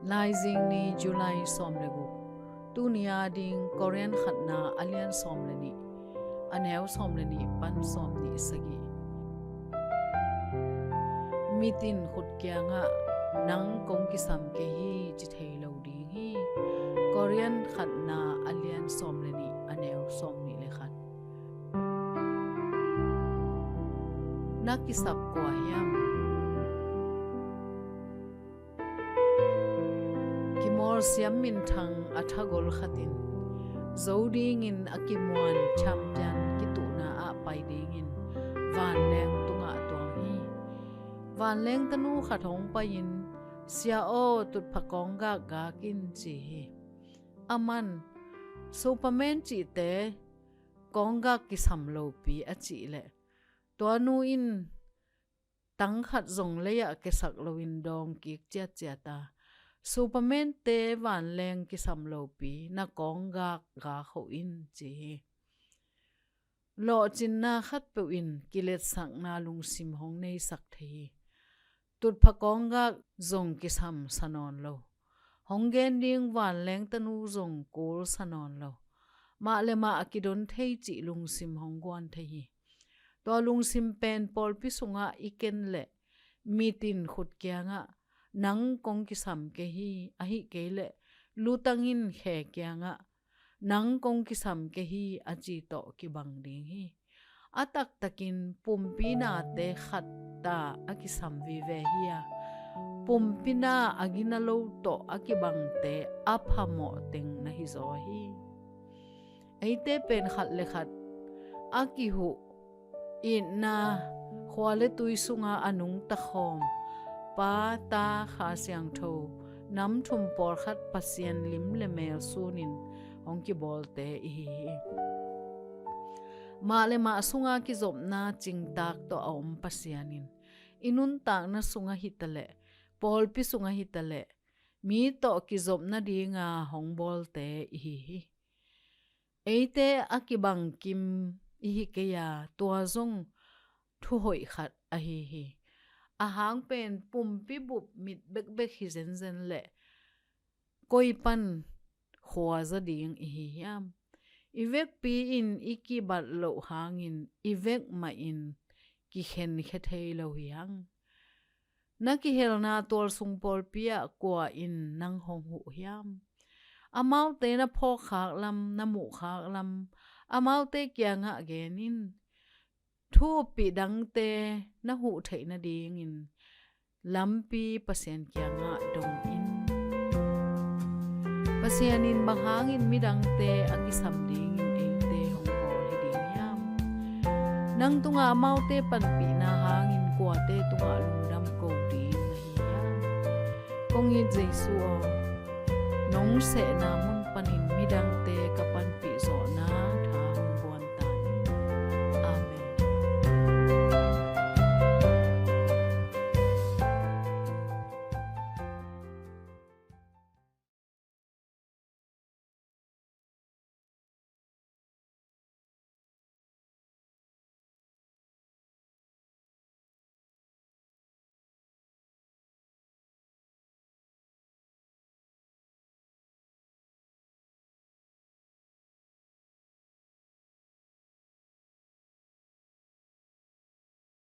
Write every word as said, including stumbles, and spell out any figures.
Laizing ni, July sawm le guk. Tuni a ding Korin khatna a lian sawm le nih, a neu sawm le nih pan sawm nih sagih. Mit in khut kiangah, "Nang kong kisam kei hi," ci thei lo ding hi. Korin khatna a lian sawm le nih, a neu sawm nih le khat. Na kisap kua hiam? Kimawlsiam minthang a thagol khat in zo dingin a kimuan champion kituhna ah pai dingin vanleng tungah tuang hi. Vanleng tanu khat hong pai-in, "Sia aw, tutphah kawnggak gak in," ci hi. Aman, "Superman cihte kawnggak kisam lopi," a cih leh, tua nu in tang khat zong lei-ah kiasak loin dawng kik ciatciat a, "Superman-te vanleng kisam lopi, na kawnggak gak hoh in," ci hi. Lawhcinna khatpeuh in kiletsakna lungsim hong neisak thei hi. Tutphah kawnggak zong kisam sa nawn lo. Hong gen ding vanleng tanu zong kul sa nawn lo. Mah le mah a kidon thei cih lungsim hong guan thei hi. Tua lungsim pen pawlpi sungah i ken leh, mit in khut kiangah, "Nang kong kisam kei hi," ahi kei leh, lutang in khe kiangah, "Nang kong kisam kei hi," a ci tawh kibang ding hi. A taktakin pumpi nate khat ta a kisam vive hi a, pumpi na a gina lo tawh a kibangte a phamawh teng na hizaw hi. Eite pen khat le khat a kihuh, itna, khua le tui sunga a nungta khawm, Pa, Ta, Kha Siangtho, nam thum pawlkhat Pasian lim le mel sunin hong kibawlte i hi hi. Mah le mah sunga kizopna cingtak tawh a om Pasian in i nuntakna sungah hitaleh, pawlpi sungah hitaleh, mi tawh kizopna dinga hong bawlte i hi hi. Eite a kibangkim i hi kei a, tua zong thuhoih khat ahi hi. Ahang pen pumpi bup mit bekbek hi zenzen leh, koi pan khuaza ding i hi hiam? I vekpi in i kibat loh hangin i vek mahin kikhenkhia thei lo hi hang. Na kihelna tualsung pawlpi ah kua in nang hong huh hiam? Amaute na phawkkhak lam, na muhkhak lam, amaute kiangah gen in. Thu uppih dangte na huh theih nadingin lampi Pasian kiangah dong in. Pasian in bang hangin midangte a kisam dingin eite hong bawl hi ding hiam? Nang tungah amaute panpihna hangin kuate tungah lungdam ko ding na hi hiam? Kong it Jesu aw, nong sehna mun panin midangte ka panpih zawhna